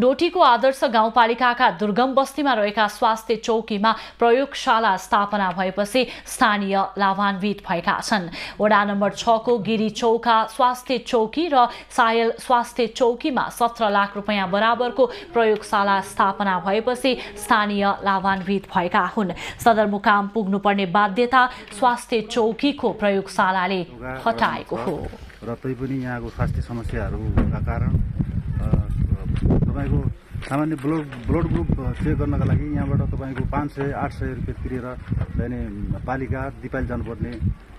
डोटीको आदर्श गाउँपालिकाका दुर्गम बस्तीमा रहेका स्वास्थ्य चौकीमा प्रयोगशाला स्थापना भएपछि स्थानीय लाभान्वित भएका छन्। वडा नम्बर 6 को गिरी चौका स्वास्थ्य चौकी र सायल स्वास्थ्य चौकीमा 17 लाख रुपैयाँ बराबरको प्रयोगशाला स्थापना भएपछि स्थानीय लाभान्वित भएका हुन्। सदरमुकाम पुग्नुपर्ने बाध्यता स्वास्थ्य चौकीको प्रयोगशालाले हटाएको हो। र तैपनि यहाँको स्वास्थ्य समस्याहरूका कारण तपाईको सामान्य ब्लड ग्रुप चेक गर्नका लागि यहाँबाट तपाईको 500-800 रुपैयाँ तिरेर चाहिँ पालिका दिपाल जानुपर्ने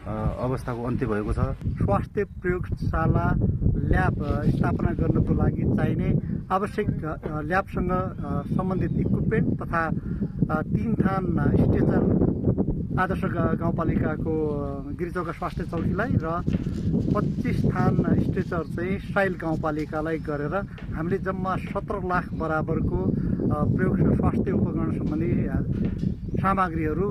अवस्थाको अन्त्य भएको छ। स्वास्थ्य प्रयोगशाला ल्याब स्थापना गर्नको लागि चाहिने आवश्यक ल्याबसँग सम्बन्धित इक्विपमेन्ट तथा 3 थान स्ट्रेचर आदर्श गाउँपालिकाको गिरिचौका स्वास्थ्य चौकीलाई र 25 थान स्ट्रेचर चाहिँ साइल गाउँपालिकालाई गरेर हामीले जम्मा 17 लाख बराबरको प्रयोग स्वास्थ्य उपकरण सम्बन्धी सामग्रीहरू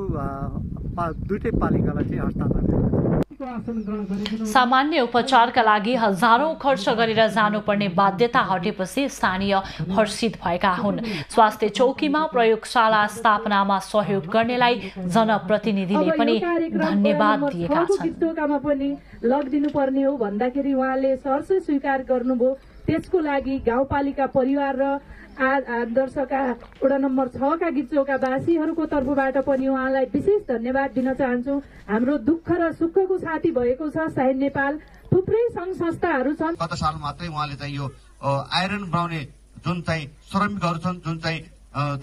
दुईटै पालिकालाई चाहिँ हस्तान्तरण गरेका छौँ। सामान्य उपचारका लागि हजारौं खर्च गरेर जानुपर्ने बाध्यता हटेपछि स्थानीय हर्षित भएका हुन्। स्वास्थ्य चौकीमा प्रयोगशाला स्थापनामा सहयोग गर्नेलाई जनप्रतिनिधिले पनि धन्यवाद दिएका छन्। पनि लगिदिनु पर्ने हो भन्दाखेरि उहाँले सहर्ष स्वीकार गर्नुभयो। त्यसको लागि गाउँपालिका परिवार र आदर्शका वडा नम्बर 6 का गिचौका वासीहरूको तर्फबाट पनि उहाँलाई विशेष धन्यवाद दिन चाहन्छु। हाम्रो दुःख र सुखको साथी भएको छ साहित्य नेपाल। थुप्रै संघ संस्थाहरू छन्। गत साल मात्रै उहाँले चाहिँ यो आइरन बनाउने जुन चाहिँ श्रमिकहरू छन्, जुन चाहिँ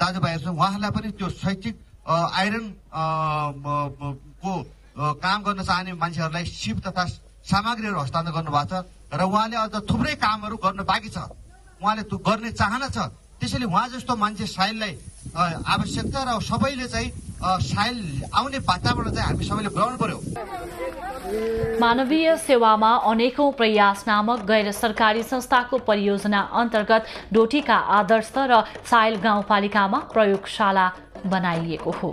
दाजुभाइहरू छन्, उहाँहरूलाई पनि त्यो शैक्षिक आइरन को काम गर्न चाहने मान्छेहरूलाई सिप तथा सामग्रीहरू हस्तान्तरण गर्नुभएको छ र उहाँले अझ थुप्रै कामहरू गर्न बाँकी छ। उहाँले त्यो गर्ने चाहना छ। त्यसैले उहाँ जस्तो मान्छे साइललाई आवश्यकता र सबैले चाहिँ साइल आउने वातावरण चाहिँ हामी सबैले बनाउनु पर्यो। मानवीय सेवामा अनेकौं प्रयास नामक गैर सरकारी संस्थाको परियोजना अन्तर्गत डोटीका आदर्श र साइल गाउँपालिकामा प्रयोगशाला बनाइएको हो।